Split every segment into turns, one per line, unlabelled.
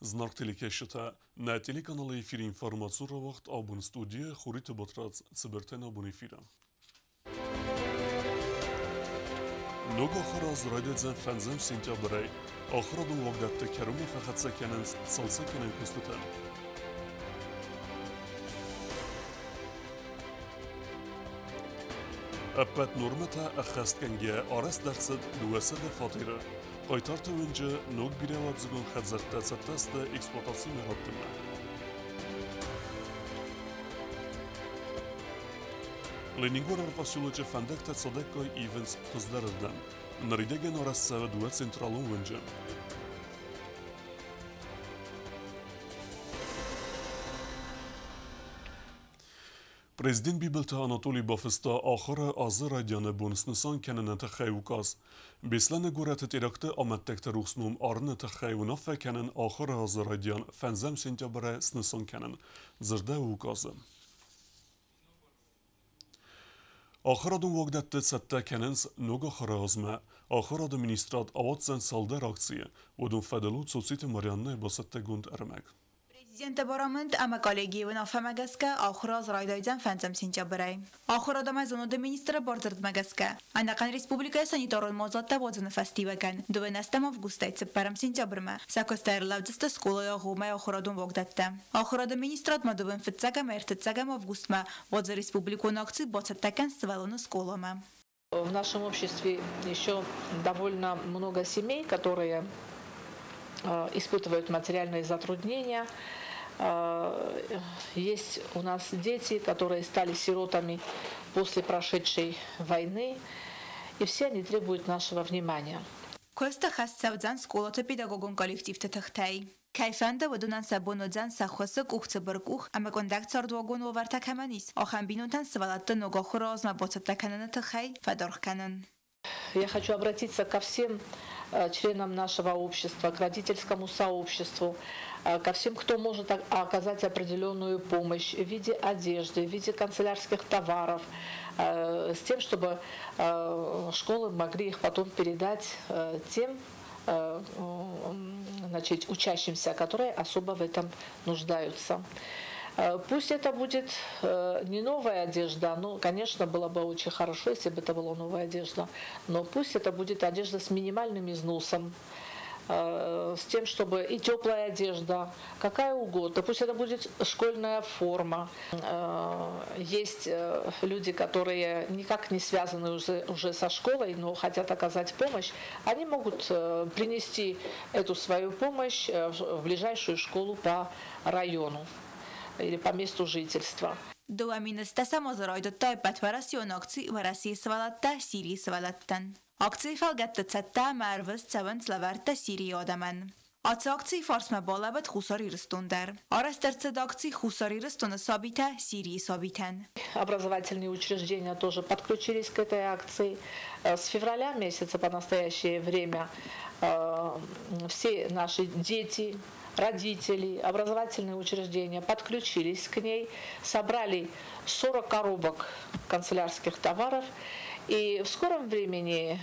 Зынаргъ телекӕсджытӕ, нӕ телеканалы эфиры информацион рауагъд абон студийы Хуриты Батрадз цыбыртӕй нӕ абон эфиры. Ног ахуыр аз райдайдзӕн фӕндзӕм сентябрӕй. Ахуырадон уагдӕтты кӕронмӕ фӕхӕццӕ кӕнынц цалцӕггӕнӕн куыстытӕ. Ӕппӕт нормӕтӕ ӕххӕстгӕнгӕ арӕзт ӕрцыд 200 фатеры. Хъайтарты уынджы ног бирӕуӕладзыгон хӕдзӕрттӕ цӕттӕ сты эксплуатацимӕ раттынмӕ. Ленингоры поселочы фӕндӕгтӕ цадӕггай ивынц хуыздӕрырдӕм. Ныридӕгӕн арӕзт цӕуы дыууӕ централон уынджы. Президент Бибылты Анатолий бафыста ахуыры азы райдианы бон снысан кӕныны тыххӕй указ. Беслӕны горӕты теракты амӕттӕгты рухс ном арыны тыххӕй уынаффӕ кӕнын ахуыры азы райдиан фӕндзӕм сентябрӕй снысан кӕнын, дзырдӕуы указы. Ахуырадон уагдӕтты цӕттӕ кӕнынц ног ахуыры азмӕ. Ахуырады министрад ауадздзӕн цалдӕр акцийы. Уыдон фӕдыл у Цоциты Марианнӕйы бацӕттӕгонд ӕрмӕг.
Президенты барамынд ӕмӕ коллегийы уынаффӕмӕ гӕсгӕ ахуыры аз райдайдзӕн фӕндзӕм сентябрӕй. Ахуырад ӕмӕ зонады министры бардзырдмӕ гӕсгӕ, ӕнӕхъӕн республикӕйы санитарон мадзӕлттӕ уадзыны фӕстиуӕгӕн дыууӕнӕстӕм августӕй цыппӕрӕм сентябрмӕ сӕ куыстӕй ӕрлӕудзысты скъолайы агъоммӕ ахуырадон уагдӕттӕ. Ахуырады министрад ма дыууын фыццӕгӕм ӕртыццӕгӕм августмӕ уадзы республикон акци «Бацӕттӕ кӕн сывӕллоны скъоламӕ».
В нашем обществе еще довольно много семей, которые испытывают материальные затруднения. Есть у нас дети, которые стали сиротами после прошедшей войны, и все они требуют нашего внимания.
Куысты хӕс цӕудзӕн скъолаты педагогон коллективты тыхтӕй. Кӕй фӕнды, уыдонӕн сӕ бон уыдзӕн сӕ ххуысы къух цыбыр къух ӕмӕ къуындӕг цардуагон уавӕртӕ кӕмӕн ис, ахӕм бинонтӕн сывӕллӕтты ног ахуыры азмӕ бацӕттӕ кӕныны тыххӕй фӕдаргъ кӕнын.
Я хочу обратиться ко всем членам нашего общества, к родительскому сообществу, ко всем, кто может оказать определенную помощь в виде одежды, в виде канцелярских товаров, с тем, чтобы школы могли их потом передать тем, значит, учащимся, которые особо в этом нуждаются. Пусть это будет не новая одежда, ну, конечно, было бы очень хорошо, если бы это была новая одежда, но пусть это будет одежда с минимальным износом, с тем, чтобы и теплая одежда, какая угодно, пусть это будет школьная форма. Есть люди, которые никак не связаны уже со школой, но хотят оказать помощь, они могут принести эту свою помощь в ближайшую школу по району или по месту жительства.
Дыууӕ мины стӕсӕм азы райдыдта ӕппӕтуӕрӕсеон акци Уӕрӕсейы сывӕллӕттӕ Сирийы сывӕллӕттӕн. Акцийы фӕлгӕтты цӕттӕ ӕмӕ ӕрвыст цӕуынц лӕвӕрттӕ Сирийы адӕмӕн. Ацы акцийы фарсмӕ балӕууыд Хуссар Ирыстон дӕр. Арӕзт ӕрцыд акци Хуссар Ирыстоны сабитӕ Сирийы сабитӕн.
Образовательные учреждения тоже подключились к этой акции. С февраля месяца по настоящее время все наши дети, родители, образовательные учреждения подключились к ней, собрали 40 коробок канцелярских товаров. И в скором времени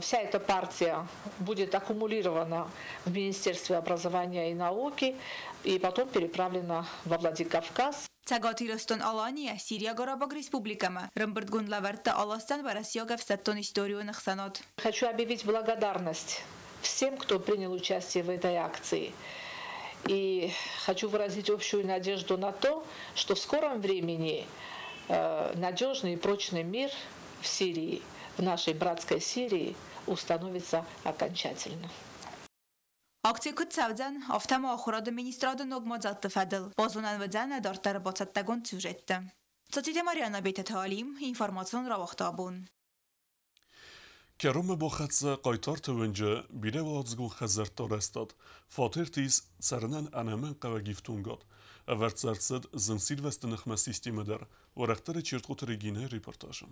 вся эта партия будет аккумулирована в Министерстве образования и науки и потом переправлена во Владикавказ.
Цӕгат Ирыстон-Аланийӕ Сириаг Арабаг Республикӕмӕ ӕрӕмбырдгонд лӕвӕрттӕ аласдзӕн Уӕрӕсейаг ӕфсӕддон историон ӕхсӕнад.
Хочу объявить благодарность всем, кто принял участие в этой акции. И хочу выразить общую надежду на то, что в скором времени надежный и прочный мир в Сирии, в нашей братской Сирии, установится окончательно.
Акци куыд цӕудзӕн, афтӕ ма ахуырады министрады ног мадзӕлтты фӕдыл базонӕн уыдзӕн нӕ дарддӕры бацӕттӕгонд сюжетты. Цоциты Марианна, Бететы Алим, информацион рауагъды абон.
Кӕронмӕ бахӕццӕ Хъайтарты уынджы бирӕуӕладзыгон хӕдзӕртты арӕзтад. Фатерты ис цӕрынӕн ӕнӕмӕнгхъӕуӕг ифтонгад. Ӕвӕрд дзы ӕрцыд зынсирвӕзты ныхмӕ системӕ дӕр. Уӕрӕхдӕры Чертхъоты Регинӕйы репортажы.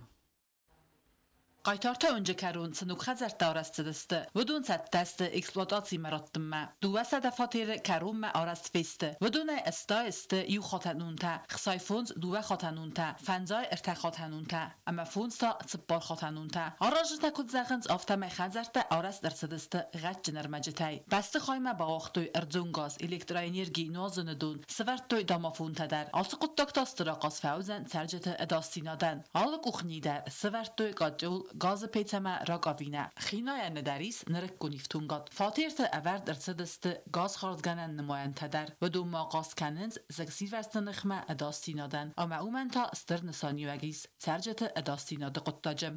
Хъайтарты уынджы кӕрон цы ног хӕдзӕрттӕ арӕзт цыдысты, уыдон цӕттӕ сты эксплуатацимӕ раттынмӕ. 200 фатеры кӕронмӕ арӕзт фесты. Уыдонӕй 80 сты иухатӕнонтӕ, 65 дыууӕхатӕнонтӕ, 50 ӕртӕхатӕнонтӕ ӕмӕ 5 та цыппархатӕнонтӕ. Аразджытӕ куыд зӕгъынц, афтӕмӕй хӕдзӕрттӕ арӕзт ӕрцыдысты гъӕдджын ӕрмӕджытӕй. Бӕстыхаймӕ бауагътой ӕрдзон газ, электроэнерги, нуазыны дон, сӕвӕрдтой домофонтӕ дӕр. Ацы хъуыддаг та стыр ахъаз фӕуыдзӕн цӕрджыты ӕдасдзинадӕн. Алы къухнийы дӕр сӕвӕрдтой къатъул, газы пец ӕмӕ ракъавинӕ. Хинайӕны дӕр ис нырыккон ифтонгад. Фатерты ӕвӕрд ӕрцыдысты газхардзгӕнӕн нымайӕнтӕ дӕр. Уыдон ма ахъаз кӕнынц зыгсирвӕзты ныхмӕ ӕдасдзинадӕн. Ӕмӕ уымӕн та стыр нысаниуӕг ис цӕрджыты ӕдасдзинады хъуыддаджы.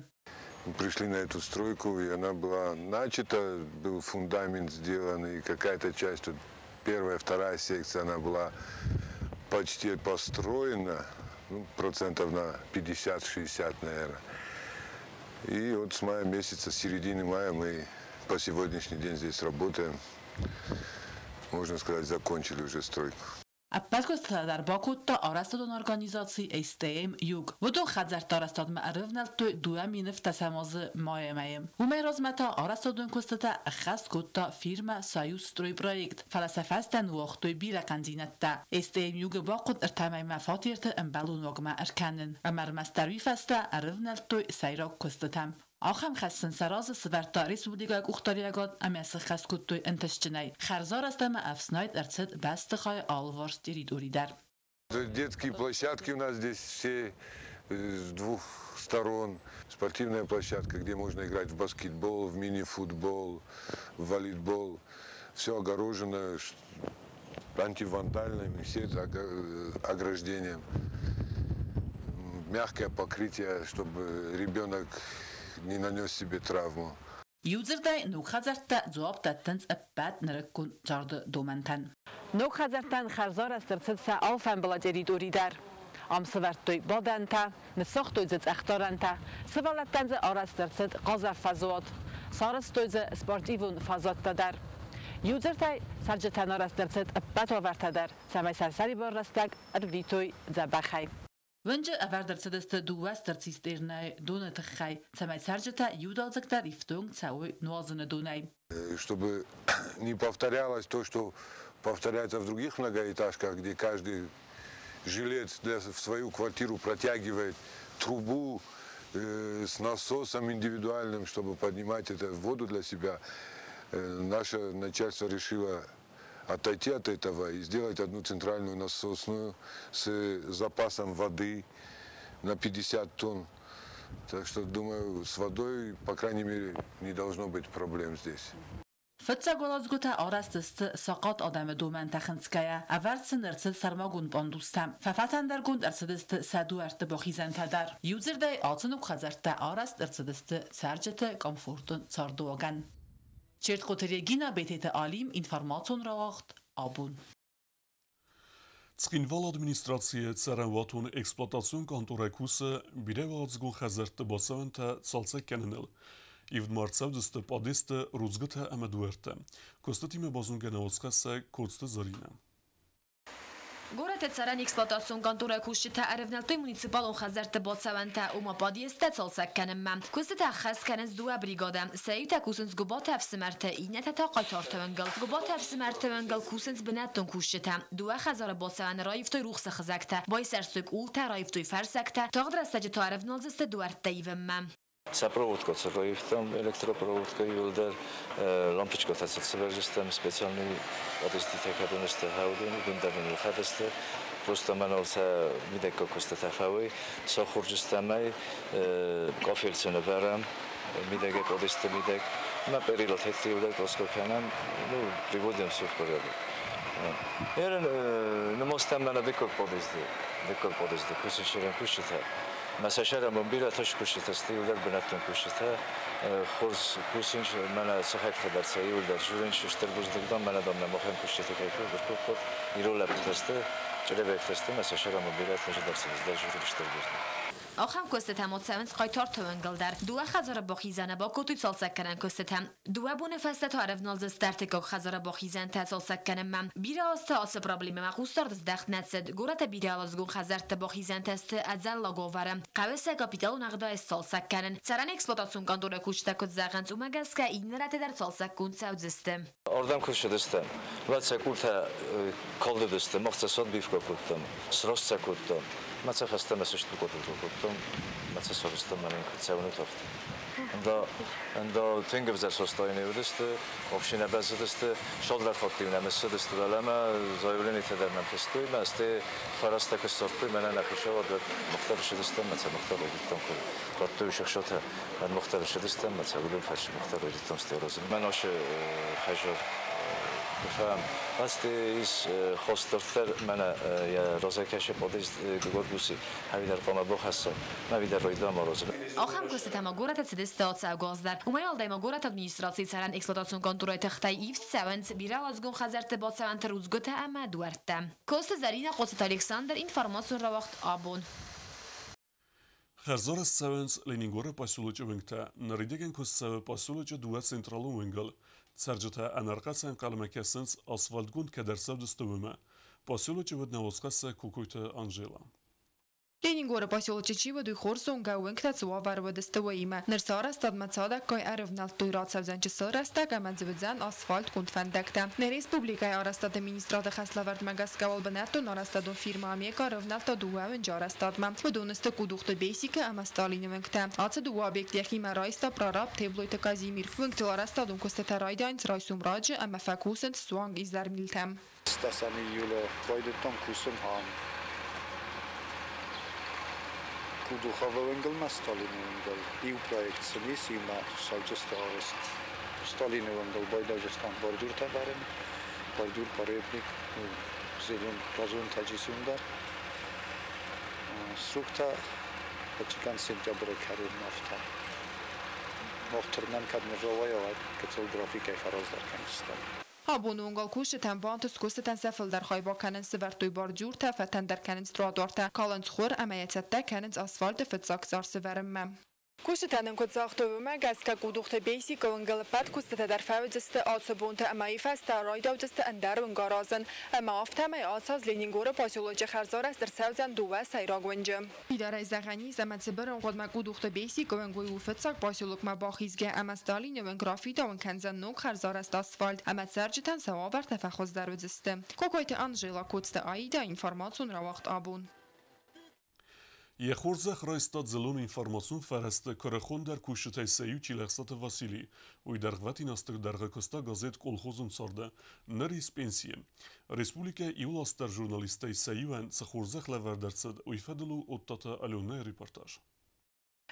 Мы пришли на эту стройку, и она была начата, был фундамент сделан, и какая-то часть, вот первая, вторая секция, она была почти построена, ну, процентов на 50-60, наверное. И вот с мая месяца, с середины мая мы по сегодняшний день здесь работаем. Можно сказать, закончили уже стройку.
Ӕппӕт куыстытӕ дӕр бакодта арӕзтадон организаци STM Юг. Уыдон хӕдзӕртты арӕзтадмӕ ӕрывнӕлдтой 2010 азы майы мӕйы. Уымӕй размӕ та арӕзтадон куыстытӕ ӕххӕст кодта фирмӕ Союз стройпроект, фӕлӕ сӕ фӕстӕ ныууагътой бирӕ хъӕндзинӕдтӕ. STM Юг-ы бахъуыд ӕртӕ мӕймӕ фатерты ӕмбӕлон уагмӕ ӕркӕнын. Ӕмӕ ӕрмӕстдӕр уый фӕстӕ ӕрывнӕлдтой сӕйраг куыстытӕм. Ахӕм хӕс сын сӕ разы сӕвӕрдта республикӕйы къухдариуӕгад ӕмӕ сӕххӕст кодтой ӕнтыстджынӕй. Хӕрзарӕзт ӕмӕ ӕфснайд ӕрцыд бӕстыхайы алыварс территори дӕр.
Детские площадки у нас здесь все с двух сторон. Спортивная площадка, где можно играть в баскетбол, в мини-футбол, в волейбол. Все огорожено антивандальными, все это ограждением. Мягкое покрытие, чтобы ребенок не нанес себе травму.
Иудзырдӕй, ног хӕдзӕрттӕ дзуапп дӕттынц ӕппӕт нырыккон царды домӕнтӕн. Ног хӕдзӕрттӕн хӕрзарӕзт ӕрцыд сӕ алфӕмбылай территори дӕр. Ам сӕвӕрдтой бадӕнтӕ, ныссагътой дзы цъӕхдарӕнтӕ, сывӕллӕттӕн дзы арӕзт ӕрцыд хъазӕн фӕзуат, сарӕзтой дзы спортивон фӕзуӕттӕ дӕр. Иудзырдӕй, цӕрджытӕн арӕзт ӕрцыд ӕппӕт уавӕртӕ дӕр, цӕмӕй сӕ сӕрибар рӕстӕг ӕрвитой дзӕбӕхӕй. Уынджы ӕвӕрд ӕрцыдысты дыууӕ стыр цистернӕйы доны тыххӕй, цӕмӕй цӕрджытӕ иудадзыгдӕр ифтонг цӕуой нуазыны донӕй.
Чтобы не повторялось то, что повторяется в других многоэтажках, где каждый жилец в свою квартиру протягивает трубу с насосом индивидуальным, чтобы поднимать эту воду для себя. Наше начальство решило отойти от этого и сделать одну центральную насосную с запасом воды на 50 тонн. Так что, думаю, с водой, по крайней мере, не должно быть проблем здесь.
Фыццаг уӕладзгуытӕ арӕзт сты сахъат адӕмы домӕнтӕ хынцгӕйӕ, ӕвӕрд сын ӕрцыд сӕрмагонд пандустӕ. Фӕфӕтӕндӕргонд ӕрцыдысты сӕ дуӕртты бахизӕнтӕ дӕр. Иудзырдӕй, ацы ног хӕдзӕрттӕ арӕзт ӕрцыдысты цӕрджыты комфортон цардыуагӕн. Чертхъоты Регина, Бететы Алим, информацион рауагъд Абон.
Цхинвалы администрацийы цӕрӕнуатон эксплуатацион къанторӕ кусы бирӕуӕладзыгон хӕдзӕртты бацӕуӕнтӕ цалцӕг кӕныныл. Ивд ма ӕрцӕудзысты пъадесты рудзгуытӕ ӕмӕ дуӕрттӕ. Куыстытимӕ базонгӕ нӕ уацхӕссӕг Коцты Зӕринӕ.
Горӕты цӕрӕн эксплуатацион конторӕйы кусджытӕ ӕрӕвнӕлдтой муниципалон хӕдзӕртты бацӕуӕнтӕ, ома подъездтӕ цалцӕг кӕнынмӕ. Куыстытӕ ӕххӕст кӕнынц дыууӕ бригадӕ. Сӕ иутӕ кусынц Гуыбаты ӕфсымӕрты, иннӕтӕ та Хъайтарты уынгыл. Гуыбаты ӕфсымӕрты уынгыл кусынц бынӕттон кусджытӕ. Дыууӕ хӕдзары бацӕуӕны раивтой рухсы хызӕгтӕ, байсӕрстой къултӕ, раивтой фӕрсӕгтӕ, тагъд рӕстӕджы та ӕрӕвналдзысты дуӕрттӕ ивынмӕ.
Сӕ проводка раивтам, электропроводка иууылдӕр, лампочкӕтӕ сӕвӕрдзыстӕм специальный подъездтытӕ кӕдон сты хӕудон, уыдон дӕр нын ӕлхӕд сты. Просто мӕныл сӕ мидӕггаг куыстытӕ фӕуой, сахуырджыстӕм ӕй, къафель нывӕрӕм, мидӕгӕй подъездты мидӕг. Мӕ перилатӕтты иууылдӕр краска кӕнӕм, ну, приводим все в порядок. Ерын нымостӕм мӕнӕ дыккаг подъезды кусын сирӕн кусджытӕ. Мӕ сӕ бирӕтӕ кусджытӕ сты, иууылдӕр бынӕттон кусджытӕ. Хорз кусынц, мӕнӕ сыхӕгтӕ дӕр сӕ иууылдӕр дзурынц, стыр бузныг дам, мӕнӕ дам нӕ махӕн кусджытӕ кӕй кодтат, ирон лӕппутӕ сты, чъребӕгтӕ сты, мӕ сӕ сӕрӕн бирӕтӕ дӕр сӕ дӕр дзурынц стыр бузныг.
Ахӕм куыстытӕ ма цӕуынц Хъайтарты уынгыл дӕр. Дыууӕ хӕдзары бахизӕны бакодтой цалцӕггӕнӕн куыстытӕ. Дыууӕ боны фӕстӕ та ӕрӕвналдзысты ӕртыккаг хӕдзары бахизӕнтӕ цалцӕг кӕнынмӕ. Бирӕ азты ацы проблемӕмӕ хъусдард здӕхт нӕ цыд. Горӕты бирӕуӕладзыгон хӕдзӕртты бахизӕнтӕ сты ӕдзӕллаг уавӕры. Хъӕуы сӕ капиталон ӕгъдауӕй сцалцӕг кӕнын. Цӕрӕн эксплуатацион къанторы кусджытӕ куыд зӕгъынц, уымӕ гӕсгӕ иннӕ рӕтты дӕр цалцӕггонд цӕудзысты.
Ардӕм куы ссыдыстӕм, уӕд сӕ къултӕ калд уыдысты, мах сӕ сад бивка кодтам, сраст сӕ кодтам. Мӕ сӕ фӕстӕмӕ сыстын кодтам, мӕ сӕ сарӕзтам, мӕнӕн куыд цӕуынут, афтӕ. Ӕндӕ тынг ӕвзӕр состояние уыдысты, вообще нӕ бӕззыдысты, цалдӕр хатты-иу нӕм ссыдысты дӕлӕмӕ, заявлениетӕ дӕр нӕм фыстой, мӕ стӕй фӕрӕзтӕ куы ссардтой, мӕнӕ нӕ хицауад, уӕд мах дӕр ссыдыстӕм, мӕ сӕ мах дӕр райдыдтам куы радтой сыхсатӕ, уӕд мах дӕр ссыдыстӕм, мӕ сӕ уыдон фӕрсы мах дӕр райдыдтам стӕй аразын. Мӕн ашы хӕзар Фӕм ис хостдӕрддӕр мӕнӕ йӕ разӕй кӕсы подъезд корпуси, ӕвидӕр хъуамӕ бахӕсса, ӕвидӕр райдам аразын.
Ахӕм куыстытӕ ма горӕты цыдысты ацӕугӕ аз дӕр. Уымӕй уӕлдай ма горӕты администрацийы цӕрӕн эксплуатацион конторӕйы тыхтӕй ивд цӕуынц бирӕуӕладзыгон хӕдзӕртты бацӕуӕнты рудзгуытӕ ӕмӕ дуӕрттӕ. Коцты Зӕринӕ, Хъоцыты Александр, информацион рауагъд «Абон».
Хӕрзарӕзт цӕуынц Ленингоры поселочы уынгтӕ. Ныридӕгӕн куыст цӕуы поселочы дыууӕ централон уынгыл. Цӕрджытӕ ӕнӕрхъӕц ӕнхъӕлмӕ кӕсынц, асфальтгонд кӕд ӕрцӕудзысты, уымӕ. Поселочы уыд нӕ уацхӕссӕг Кокойты Анжела.
Ленингоры поселочы чи уыд, уый хорз зонгӕ уынгтӕ цы уавӕры уыдысты, уыимӕ. Ныр сӕ арӕзтадмӕ цадӕггай ӕрывнӕлдтой, рацӕудзӕн чысыл рӕстӕг ӕмӕ дзы уыдзӕн асфальтгонд фӕндӕгтӕ. Нӕ республикӕйы арӕзтады министрады хӕслӕвӕрдмӕ гӕсгӕ уал бынӕттон арӕзтадон фирмӕ «Омега» ӕрывнӕлдта дыууӕ уынджы арӕзтадмӕ. Уыдон сты Къудухты Бесикы ӕмӕ Сталины уынгтӕ. Ацы дыууӕ объект йӕхимӕ райста прораб Теблойты Казимир. Уынгтыл арӕзтадон куыстытӕ райдайынц райсом раджы ӕмӕ фӕкусынц суанг изӕрмилтӕм.
10 июля райдыдтам кусын ам. Кудуховы уынгыл Сталины уынгыл. Иу проект сын ис, иумӕ цӕуджысты арӕзт. Сталины уынгыл байдайдзыстӕм бордюртӕ вӕрын, бордюр, поребник, зелен газон тӕджисын дӕр. Срок та ӕцӕгӕн сентябры кӕронмӕ афтӕ. Мах тырнӕм, кӕд ныр рауайа, уӕд гыццыл графикӕй фӕраздӕр кӕндзыстӕм.
Абоны онг кусджытӕн бантыст куыстытӕн сӕ фылдӕр хай бакӕнын, сӕвӕрдтой бордюртӕ, фӕтӕндӕр кӕнынц тротуартӕ, калынц хуыр ӕмӕ йӕ цӕттӕ кӕнынц асфальты фыццаг цъар сӕвӕрынмӕ. Кусджытӕ нын куыд загътой, уымӕ гӕсгӕ Къудухты Бесикы уынгыл ӕппӕт куыстытӕ дӕр фӕуыдзысты ацы бонты ӕмӕ уый фӕстӕ райдаудзысты ӕндӕр уынг аразын. Ӕмӕ афтӕмӕй ацы аз Ленингоры поселочы хӕрзарӕзт ӕрцӕудзӕн дыууӕ сӕйраг уынджы. Фидарӕй зӕгъӕн ис, ӕмӕ цыбыр ӕмгъуыдмӕ Къудухты Бесикы уынг уый у фыццаг поселокмӕ бахизгӕ ӕмӕ Сталины уынг рафидауын кӕндзӕн ног хӕрзарӕзт асфальт ӕмӕ цӕрджытӕн сӕ уавӕртӕ фӕхуыздӕр уыдзысты. Кокойты Анжела, Коцты Аида, информацион рауагъд «Абон».
Йӕ хорзӕх райста дзыллон информацион фӕрӕзты куырыхондӕр кусджытӕй сӕ иу Чилӕхсаты Василий. Уый дӕргъвӕтин азты дӕргъы куыста газет «Колхозон царды», ныр ис пенсийы. Республикӕйы иуыласдӕр журналисттӕй сӕ иуӕн цы хорзӕх лӕвӕрд ӕрцыд, уый фӕдыл у Оттаты Аленӕйы репортаж.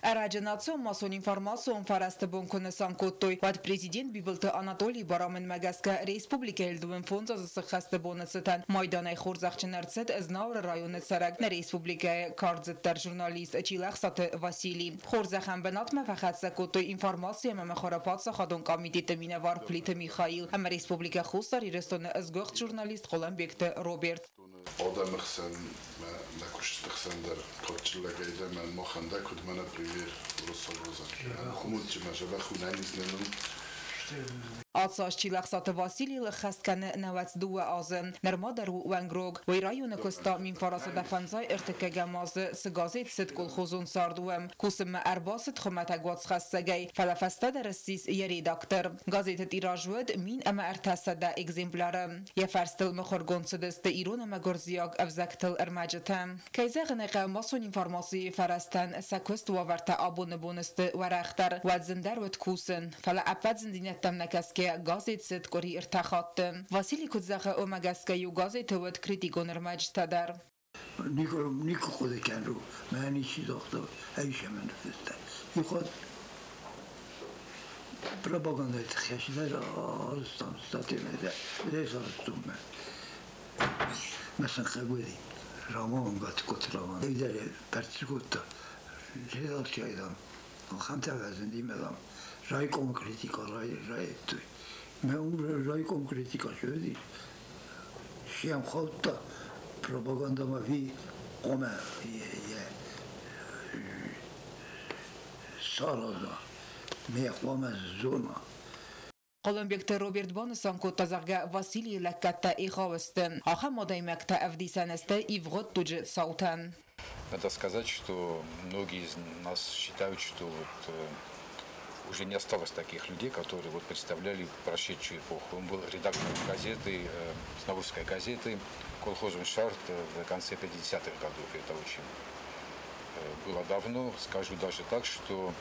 Ӕрӕджы национ массон информацион фӕрӕзты бон куы нысан кодтой, уӕд президент Бибылты Анатолийы барамындмӕ гӕсгӕ республикӕйыл 25 азы сыххӕсты боны цытӕн майданӕй хорзӕхджын ӕрцыд Знауыры районы цӕрӕг, нӕ республикӕйы кардзыддӕр журналист Чилӕхсаты Василий. Хорзӕхӕн бынатмӕ фӕхӕццӕ кодтой информаци ӕмӕ мыхуыры паддзахадон комитеты минӕвар Плиты Михаил ӕмӕ Республикӕ Хуссар Ирыстоны сгуыхт журналист Хъуылымбегты Роберт.
Адӕмы хсӕн, мӕ куыстыты хсӕн дӕр кадджын лӕгӕй дӕ, мӕн махӕн дӕ, куыд мӕнӕ пример уырыссаг розӕг. Хумутджы мӕ зӕбӕх у нӕнизнӕныл.
Ацы аз Чилӕхсаты Василийыл ӕххӕст кӕны 92 азы. Нырма дӕр у уӕнгрог. Уый районы куыста 1953 азы, цы газет цыд «Колхозон цард», уым. Кусынмӕ ӕрбацыд хуымӕтӕг уацхӕссӕгӕй, фӕлӕ фӕстӕдӕр ссис йӕ редактор. Газеты тираж уыд 1300 экземпляры. Йӕ фӕрстыл мыхуыргонд цыдысты ирон ӕмӕ гуырдзиаг ӕвзӕгтыл ӕрмӕджытӕ. Кӕй зӕгъын ӕй хъӕуы, массон информацийы фӕрӕзтӕн сӕ куыст уавӕртӕ абоны бон сты уӕрӕхдӕр, уӕд зындӕр уыд кусын. Фӕлӕ ӕппӕт зындзинӕдтӕм нӕ кӕсгӕйӕ, газет цыд къуыри ӕртӕ хатты. Василий куыд зӕгъы, уымӕ гӕсгӕ-иу газеты уыд критикон ӕрмӕджытӕ дӕр.
Никуы хъуыды кӕнын, мӕ ничи загъта, ӕй сӕмӕ ныффыста. Иу пропагандайы тыххӕй арӕзтам статьямӕ, арӕзтон мӕ. Мӕ сынхъӕг уыди. Рамон гат Рамон. Идӕр пӕртсы кодта. Редакцияйы ахӕмтӕ фӕзынди мӕ дам, райком критика райдыдтой. Мӕ уым райком критика цы уыди? Сӕм хаудта пропагандамӕ ви хъуамӕ йӕ сараза, ме хъуамӕ зона.
Хъуылымбегты Роберт банысан кодта, зӕгъгӕ, Василийы лӕггӕдтӕ егъау сты. Ахӕм адӕймӕгтӕ ӕвдисӕн сты ивгъуыд дуджы цаутӕн.
Надо сказать, что многие из нас считают, что вот уже не осталось таких людей, которые вот представляли прошедшую эпоху. Он был редактором газеты, Знаурской газеты «Колхозный шарт» в конце 50-х годов. Это очень было давно. Скажу даже так, что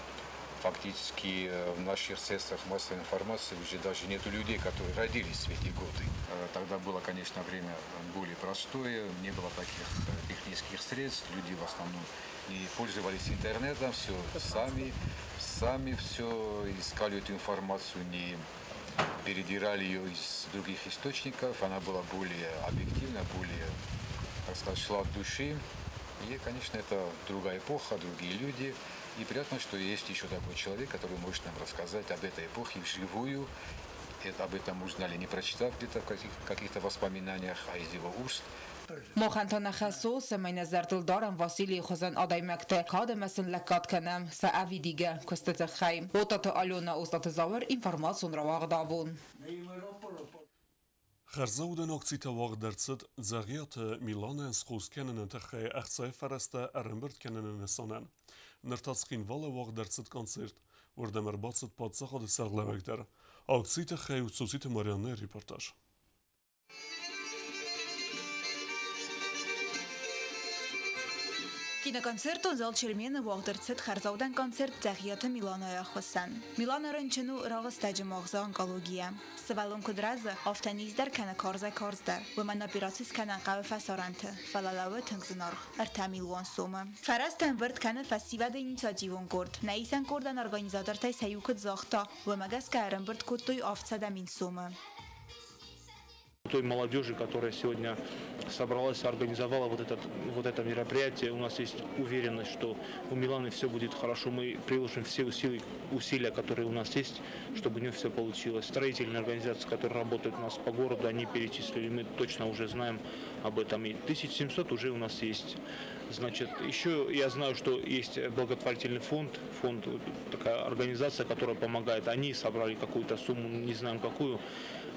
фактически в наших средствах массовой информации уже даже нету людей, которые родились в эти годы. Тогда было, конечно, время более простое, не было таких технических средств, люди в основном не пользовались интернетом, все сами все искали эту информацию, не передирали ее из других источников, она была более объективна, более, так сказать, шла от души. И, конечно, это другая эпоха, другие люди. И приятно, что есть еще такой человек, который может нам рассказать об этой эпохе вживую. Это, об этом узнали, не прочитав где-то в каких-то воспоминаниях, а из его уст.
Махӕн та нӕ хӕс у, цӕмӕй нӕ зӕрдыл дарӕм Василийы хуызӕн адӕймӕгты, кад ӕмӕ сын лӕггад кӕнӕм сӕ ӕвидигӕ куысты тыххӕй. Отаты Алена, Остъаты Зауыр, информацион рауагъд Абон.
Хӕрзаудӕн акцитӕ уагъд ӕрцыд Дзӕгъиаты Миланӕн схос кӕныны тыххӕй ӕхцайы фӕрӕзтӕ ӕрӕмбырд кӕныны нысанӕн. Ныр та Цхинвалы уагъд ӕрцыд концерт. Уырдӕм ӕрбацыд паддзахады сӕргълӕууӕг дӕр. Акцийы тыххӕй у Цоциты Марианнӕйы репортаж.
Киноконцертон зал Чермены уагъд ӕрцыд хӕрзаудӕн концерт Дзӕгъиаты Миланайы ӕххуысӕн. Милана рынчын у рагъыстӕджы магъзы онкологийӕ. Сывӕллон куыд рӕзы, афтӕ низ дӕр кӕны карзӕй-карздӕр. Уымӕн операци скӕнын хъӕуы фӕсарӕнты, фӕлӕ лӕууы тынг зынаргъ, 3 милуан сомы. Фӕрӕзтӕ ӕмбырд кӕны фӕсивӕды инициативон къорд. Нӕ исӕн къордӕн организатортӕй сӕ иу куыд загъта, уымӕ гӕсгӕ ӕрӕмбырд кодтой 700 000 сомы.
Той молодежи, которая сегодня собралась, организовала вот это мероприятие. У нас есть уверенность, что у Миланы все будет хорошо. Мы приложим все усилия, которые у нас есть, чтобы у нее все получилось. Строительные организации, которые работают у нас по городу, они перечислили, мы точно уже знаем об этом. И 1700 уже у нас есть. Значит, еще я знаю, что есть благотворительный фонд, такая организация, которая помогает. Они собрали какую-то сумму, не знаем какую,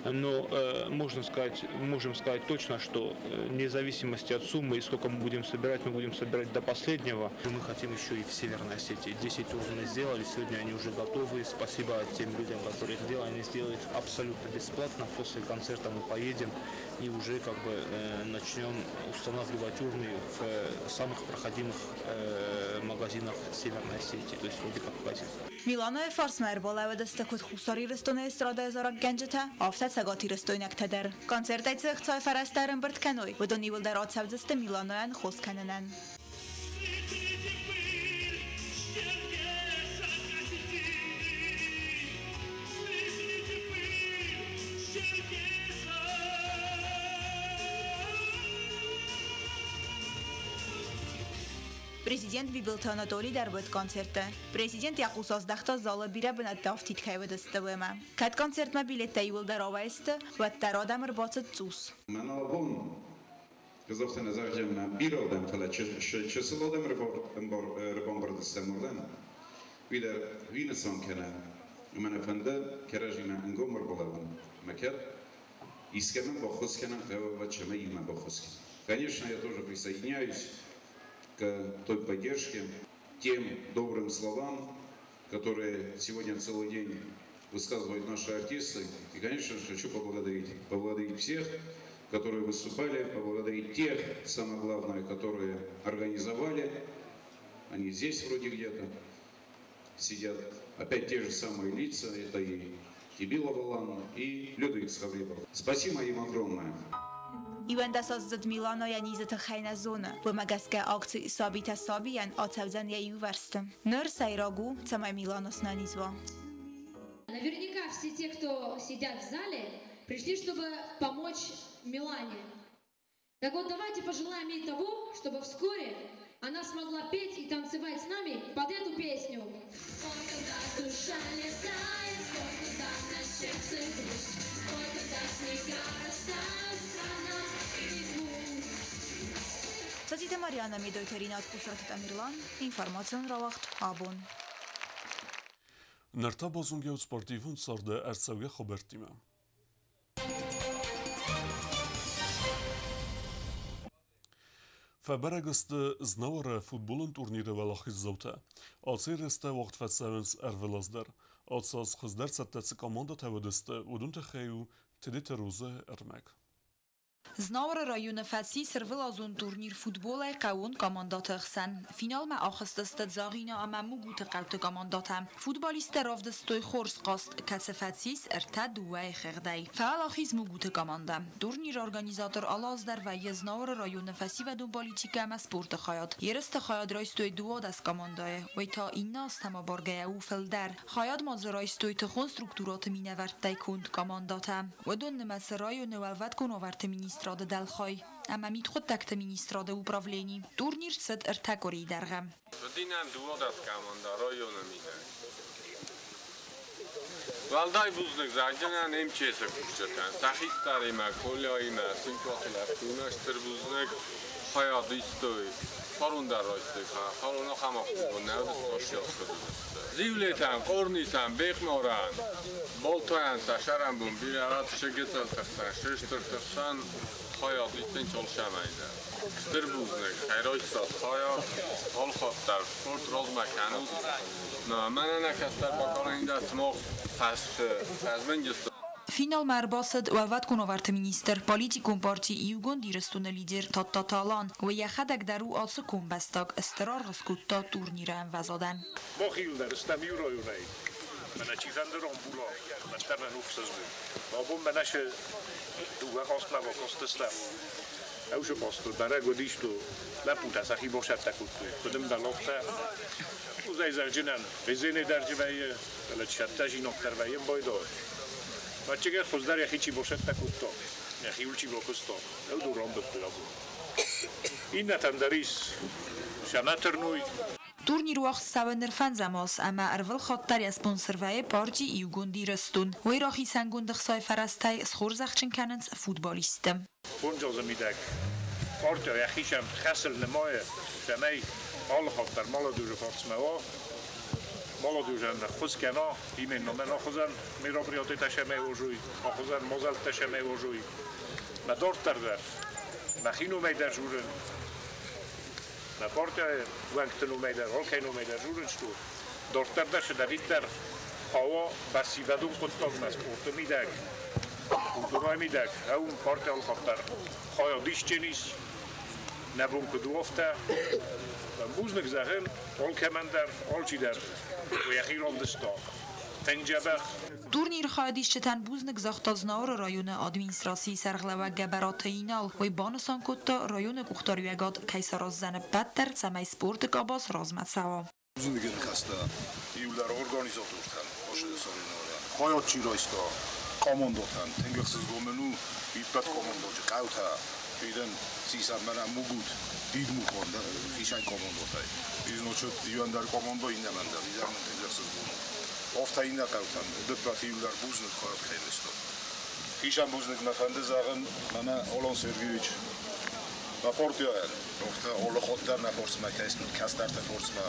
но можем сказать точно, что вне зависимости от суммы и сколько мы будем собирать до последнего. Мы хотим еще и в Северной Осетии. 10 урн мы сделали, сегодня они уже готовы. Спасибо тем людям, которые их делали. Они сделали их абсолютно бесплатно. После концерта мы поедем и уже как бы начнем устанавливать урны в самых проходимых магазинах Северной Осетии, то есть Владикавказе.
Миланайы фарсмӕ ӕрбалӕууыдысты куыд Хуссар Ирыстоны эстрадӕйы зарӕггӕнджытӕ, афтӕ цӕгатирыстойнӕгтӕ дӕр. Концертӕй цы ӕхцайы фӕрӕзтӕ ӕрӕмбырд кӕной, уыдон иууылдӕр ацӕудзысты Миланайӕн хос кӕнынӕн. Президент Бибылты Анатолий дӕр уыд концерты. Президент йӕ хъус аздӕхта, залы бирӕ бынӕттӕ афтид кӕй уыдысты, уымӕ. Кӕд концертмӕ билеттӕ иууылдӕр ауӕй сты, уӕддӕр адӕм ӕрбацыд цъус.
Мӕнӕ абон ӕз афтӕ нӕ зӕгъдзӕн бирӕ адӕм, фӕлӕ чысыл адӕм ӕрбамбырд стӕм уырдӕм. Уый дӕр уый нысан кӕны, ӕмӕ нӕ фӕнды кӕрӕдзимӕ ӕнгом ӕрбалӕууын. Ӕмӕ кӕд искӕмӕн баххуыс кӕнын хъӕуы, уӕд цӕмӕй иумӕ баххуыс кӕнӕм. Конечно, я тоже присоединяюсь к той поддержке, тем добрым словам, которые сегодня целый день высказывают наши артисты. И, конечно же, хочу поблагодарить всех, которые выступали, поблагодарить тех, самое главное, которые организовали. Они здесь вроде где-то сидят. Опять те же самые лица, это и Тибилова Лана, и Людвиг Схаврибов. Спасибо им огромное.
31-аздзыд Милана йӕ низы тыххӕй нӕ зоны, уымӕ гӕсгӕ акци «Сабитӕ сабийӕн» ацӕудзӕн йӕ иувӕрсты. Ныр сӕйраг у, цӕмӕй Милана сынӕниз уа.
Наверняка все те, кто сидят в зале, пришли, чтобы помочь Милане. Так вот, давайте пожелаем ей того, чтобы вскоре она смогла петь и танцевать с нами под эту песню. Ой, когда душа летает, ой, когда на сердце грусть, ой, когда снега растают, она и пусть.
Цоциты Марианна, Медойты Ринат, Къусраты Тамерлан, информацион рауагъд Абон.
Ныр та базонгӕут спортивон царды ӕрцӕугӕ хабӕрттимӕ. Фӕбӕрӕг сты Знауыры футболон турниры уӕлахиздзаутӕ. Ацы ерыстӕ уагъд фӕцӕуынц ӕрвылаз дӕр. Ацы аз хуыздӕр цӕттӕ цы командӕтӕ уыдысты, уыдон тыххӕй у Тедеты Розӕйы ӕрмӕг.
Знауыры районы фӕцис ӕрвылазон турнир футболӕй хъӕууон командӕты хсӕн. Финалмӕ ахызтысты Дзагъина ӕмӕ Мугуты хъӕуты командӕтӕ. Футболисттӕ равдыстой хорз хъазт, кӕцы фӕцис 3-2-йы хыгъдӕй. Фӕуӕлахиз Мугуты командӕ. Турниры организатор алы аз дӕр вӕййы Знауыры районы фӕсивӕдон политикӕ ӕмӕ спорты хайад. Ерысты хайад райстой 12 командӕйы, уый та иннӕ азтӕм абаргӕйӕ у фылдӕр. Хайад ма дзы райстой тыхон структурӕты минӕвӕрттӕй конд командӕтӕ. Уыдон нымӕцы районы уӕлвӕткон уавӕрты министрады дӕлхай ӕмӕ мидхъуыддӕгты министрады управлени. Турнир цыд 3 къуырийы дӕргъы.
Уыди нӕм 12 командӕ районы мидӕг. Уӕлдай бузныг зӕгъдзынӕн МЧС-ы кусджытӕн, сӕ хистӕримӕ, Коляимӕ, Синкоты лӕппуимӕ стыр бузныг хайад истой, фарон дӕр райстой, фарон ахӕм активон нӕ уыдысты, ӕхсӕз уыдысты. Зивлетӕн, Къорнисӕн, Бехъмарӕн, Балтайӕн сӕ сӕрӕнбон бирӕ рад сӕ гыццылты хсӕн, се стырты хсӕн хайад истын алцӕмӕй дӕр. Стыр бузныг, хӕрайстат хайад, алхатт дӕр спорт размӕ кӕнут. Мӕнӕ нӕ кӕстӕр поколени дӕр сымах фӕзмынджысты.
Финалмӕ ӕрбацыд уӕлвӕткон уавӕрты министр, политикон парти Иугонд Ирыстоны лидер Тадтаты Алан. Уый йӕхӕдӕг дӕр у ацы комбӕстаг, стыр аргъ скодта турниры ӕмвӕзадӕн.
Мах иуылдӕр стӕм иу районӕй. Мӕнӕ чи фӕнды рамбула, уӕддӕр нӕ ныфсызгон. Абон мӕнӕ сы дыууӕ хъазтмӕ бакастыстӕм. Ӕвзы хъазтыл бӕрӕг уыдис, то лӕппутӕ сӕхи бацӕттӕ кодтой, куыд ӕмбӕлы, афтӕ. Узӕй зӕгъджынӕн, везене дӕр джы вӕййы, фӕлӕ цӕттӕ зинагдӕр вӕййы байдал. Мӕччыгӕ хуыздӕр йӕхи чи бацӕттӕ кодта, йӕхиуыл чи бакуыста, уыдон рамбылдтой абон. Иннӕтӕн дӕр ис сӕ мӕтырной.
Турнир уагъд цӕуы ныр фӕндзӕм аз ӕмӕ ӕрвылхатт дӕр йӕ спонсор вӕййы парти Иугонд Ирыстон. Уый рахицӕнгонд ӕхцайы фӕрӕзтӕй схорзӕхджын кӕнынц футболистты.
5 азы мидӕг партия йӕхицӕн хӕсыл нымайы, цӕмӕй алы хатт дӕр молодежы фарсмӕ уа, молодежӕн ӕххуыс кӕна, именно мӕн ахуызӕн мероприятитӕ сӕмӕй уозой, ахуызӕн мадзӕлттӕ сӕмӕй уозой. Мӕ дарддӕр дӕр, мӕхи номӕй дӕр дзурын, мӕ партияйы уӕнгты номӕй дӕр, алкӕй номӕй дӕр дзурын, что дарддӕр дӕр цыдӕриддӕр хъӕуа фӕсивӕдон хъуыддагмӕ спорты мидӕг, культурӕйы мидӕг, ӕуым партия алхатт дӕр хайад исджын ис, нӕ бон куыд у, афтӕ. Бузныг зӕгъын алкӕмӕн дӕр, алчидӕр йӕхи равдыста. Тынг дзӕбӕх.
Турниры хайадисджытӕн бузныг загъта Знауыры районы администрацийы сӕргълӕууӕг Гӕбӕраты Инал. Уый банысан кодта, районы къухдариуӕгад кӕй сараздзӕн ӕппӕт дӕр, цӕмӕй спорты къабаз размӕ цӕуа.
Бузныгы ныхӕстӕ иуылдӕр организатортӕн, хайад чи райста, командӕтӕн. Тынг ӕхсызгон мын у, ӕппӕт командӕты хъӕутӕ, фидӕн сисӕм мӕнӕ Мугут, Дидмухон, хицӕн командӕтӕй. Изночет иуӕн дӕр командӕ, иннӕмӕн дӕр, изӕр мын тынг ӕхсызгон у. Афтӕ иннӕ хъӕутӕн, ӕппӕт иуылдӕр бузныг хайад кӕй райстой. Хицӕн бузныг мӕ фӕнды зӕгъын мӕнӕ Алан Сергеевич мӕ партияйӕн. Афтӕ алы хатт дӕр нӕ фарсмӕ кӕй стут, кӕстӕрты фарсмӕ,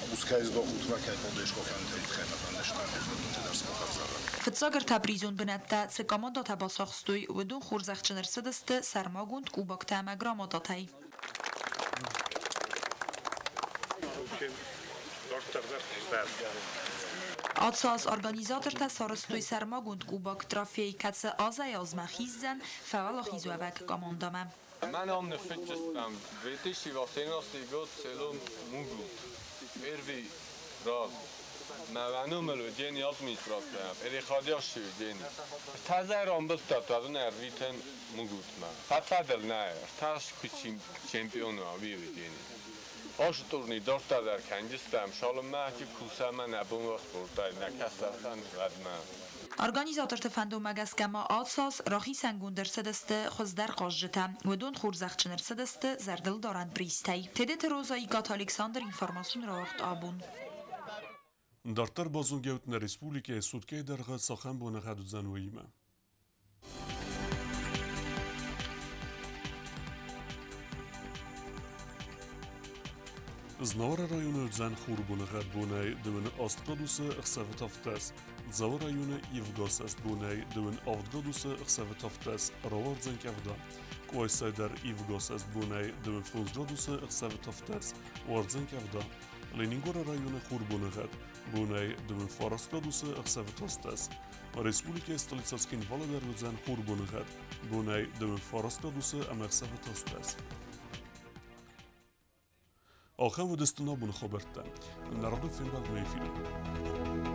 хъус кӕй здахут мӕ кӕй поддержка кӕнут, уый тыххӕй мӕ фӕнды стыр бузныг ноджыдӕр сымахӕн зӕгъын.
Фыццаг ӕртӕ призон бынӕттӕ цы командӕтӕ бацахстой, уыдон хорзӕхджын ӕрцыдысты сӕрмагонд кубоктӕ ӕмӕ грамотатӕй. Ацы аз организатортӕ сарӕзтой сӕрмагонд кубок трофей, кӕцы азӕй-азмӕ хиздзӕн фӕуӕлахизуӕвӕг командӕмӕ.
Мӕн ам ныффыджыстам 2018 год село Мугут. Первый раз. Мӕ номыл уыдзӕни администрацийӕ, переходящий уыдзӕни. Ӕртӕ рамбылдта, та ӕрвитӕм Мугутмӕ. Фӕд-фӕдыл нӕ, ӕртӕ куы чемпион уа, уый уыдзӕни. Ацы турнир дарддӕр дӕр кӕнджыстӕм, цалынмӕ кусӕм нӕ бон уа спортӕй, нӕ кӕстӕртӕн, уӕдмӕ.
Организаторты фӕндонмӕ гӕсгӕ ма ацы аз рахицӕнгонд ӕрцыдысты хуыздӕр хъазджытӕ. Уыдон хорзӕхджын ӕрцыдысты зӕрдылдарӕн призтӕй. Тедеты Роза, Икъаты Александр, информацион рауагъд «Абон».
Дарддӕр базонгӕут нӕ республикӕйы суткӕйы дӕргъы цахӕм боныгъӕд уыдзӕн, уыимӕ. Знауыры районы уыдзӕн хурбоныгъӕд, бонӕй 38 градусы, ӕхсӕвы та 17. Дзауы районы ивгӕ цӕст, бонӕй 27 градусы, ӕхсӕвы та 17, рауардзӕн къӕвда. Къуайсайы дӕр ивгӕ цӕст, бонӕй 25 градусы, ӕхсӕвы та 17, уардзӕн къӕвда. Ленингоры районы хурбоныгъӕд, бонӕй 29 градусы, ӕхсӕвы та 17. Республикӕйы столицӕ Цхинвалы дӕр уыдзӕн хурбоныгъӕд, бонӕй 29 градусы ӕмӕ ӕхсӕвы та 17. Ахӕм уыдысты нӕ абоны хабӕрттӕ. Нӕ радон фембӕлдмӕ эфиры.